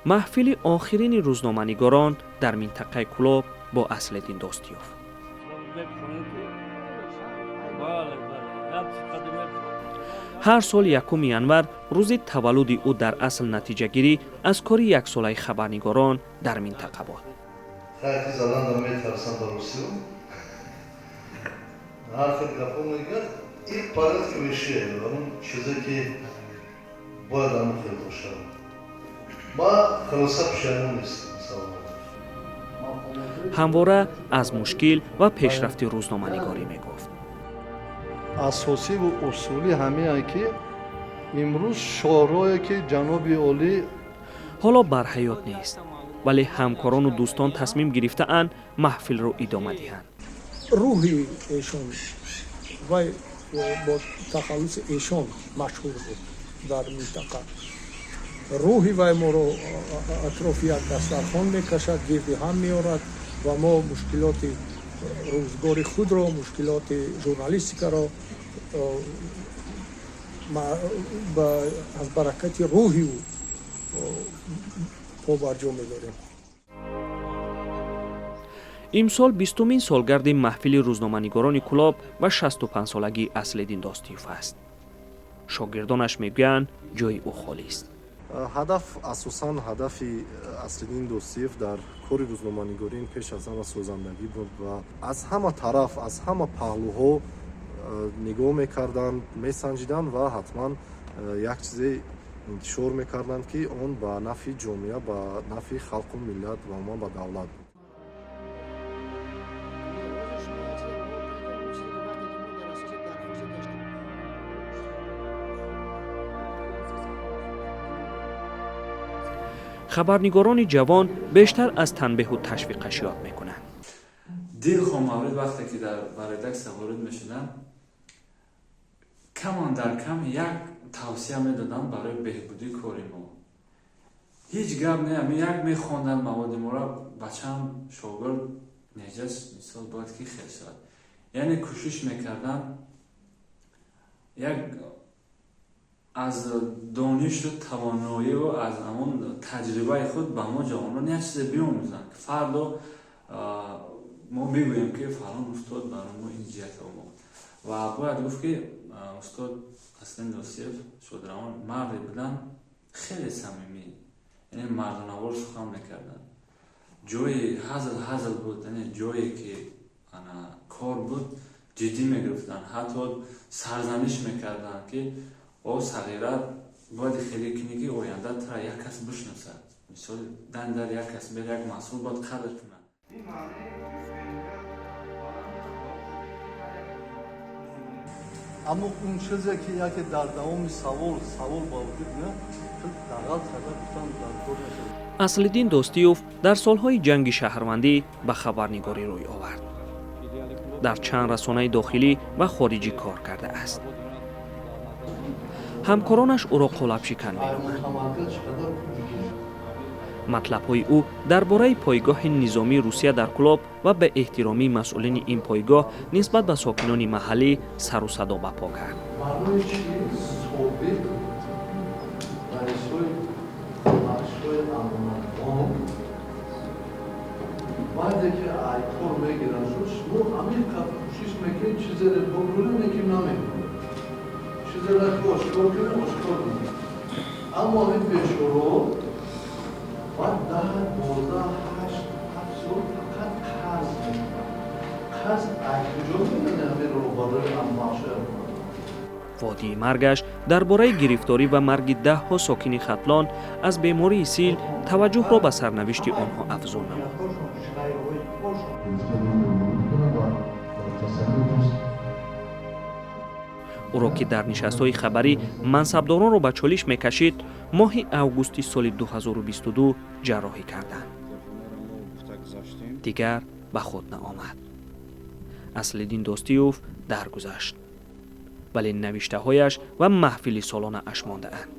Маҳфили охирини рӯзноманигорон дар минтақаи Кӯлоб бо Аслиддин Достиёв. Ҳар сол 1 январ, рӯзи таваллуди ӯ, дар асл натиҷагирӣ аз кори яксолаи хабарнигорон дар минтақа буд. Хайки заданда метарсам ба русиё. Ҳар хел гапо мегӯяд, и порядке вещей, ҳамун чизе ки бояд ҳамун хел бошад. Ма хулоса пушаймон нестам. Салом. Ҳамвора аз мушкил ва пешрафти рӯзноманигорӣ мегуфт. Асосиву усулӣ ҳамиае ки имрӯз шоҳрое ки ҷаноби олӣ. Ҳоло барҳаёт нест, вале ҳамкорону дӯстон тасмим гирифтаанд маҳфилро идома диҳанд. Рӯҳи эшон, вай бо тахаллуси эшон машҳур буд дар минтақа. Рӯҳи вай моро атрофи як дастархон мекашад, гирди ҳам меорад ва мо мушкилоти рӯзгори худро, мушкилоти журналистикаро аз баракати рӯҳи ӯ побарҷо медорем. Имсол 20-умин солгарди маҳфили рӯзноманигорони Кӯлоб ва 65-солагии Аслиддин Достиев аст. Шогирдонаш мегӯянд, ҷои ӯ холист. Ҳадаф, асосан ҳадафи Аслиддин Достиев дар кори рӯзноманигорӣ ин пеш аз ҳама созандагӣ буд ва аз ҳама тараф, аз ҳама паҳлӯҳо нигоҳ мекарданд, месанҷиданд ва ҳатман як чизе интишор мекарданд, ки он ба нафъи ҷомеа, ба нафъи халқу миллат ва умуман ба давлат буд. Хабарнигорони ҷавон бештар аз танбеҳу ташвиқаш ёд мекунанд. Дилхоҳ маврид вақте ки дар ба редаксия ворид мешудам, камон дар кам як тавсия медодам барои беҳбудии кори мо. Ҳеҷ гап не, ами як мехонданд маводи моро: бачам, шогирд неҷас, мисол, бояд ки хел шавад. Яъне кӯшиш мекардам як аз донишу тавоноиву аз ҳамон таҷрибаи худ ба мо ҷавонон як чизе биомӯзанд, ки фардо мо бигӯем, ки фалон устод барои мо ин ҷиҳат омӯхт. Ва бояд гуфт, ки устод Аслиддин Достиев шодравон марде буданд хеле самимӣ, яъне мардонавор сухан мекарданд. Ҷои ҳазл ҳазл буд, яъне ҷое ки ана кор буд, ҷиддӣ мегирифтанд. Ҳатто сарзаниш мекарданд, ки о сағира, бояд хеле кунӣ, ки оянда тура як кас бишносад. Мисол, дан дар як кас бер як масъул бояд қадр кунад. Аммо он чизе ки яке дар давоми савол савол ба вуҷуд меяд, дағал карда гуфтан дар кор нашавад. Аслиддин Достиёв дар солҳои ҷанги шаҳрвандӣ ба хабарнигорӣ рӯй овард. Дар чанд расонаи дохилӣ ва хориҷӣ кор кардааст. Ҳамкоронаш ӯро қолабшикан меноманд. Матлабҳои ӯ дар бораи пойгоҳи низомии Русия дар Кӯлоб ва беэҳтиромии масъулини ин пойгоҳ нисбат ба сокинони маҳаллӣ сару садо ба по кард. Барои чи собиқ раисҳои бахшҳои амонатбонк баъде ки ай кор мегиранд, шумо ҳамин қадр кӯшиш мекунед чизеро бигӯред, ки намекунед, чизеро ки ошкор кунед, ошкор кунед, аммо ҳамин бечоро баъд 10, 12, 8, 7 сол фақат қарз мекунад. Қарз ай куҷо мегиранд ҳамин роҳбарои бахшҳои амонатбонк? Водии маргаш дар бораи гирифторӣ ва марги даҳҳо сокини Хатлон аз бемории сил таваҷҷӯҳро ба сарнавишти онҳо афзун намуд. Ӯро, ки дар нишастҳои хабарӣ мансабдоронро ба чолиш мекашид, моҳи августи соли 2022 ҷарроҳӣ карданд. Дигар ба худ наомад. Аслиддин Достиёв даргузашт, вале навиштаҳояш ва маҳфили солонааш мондаанд.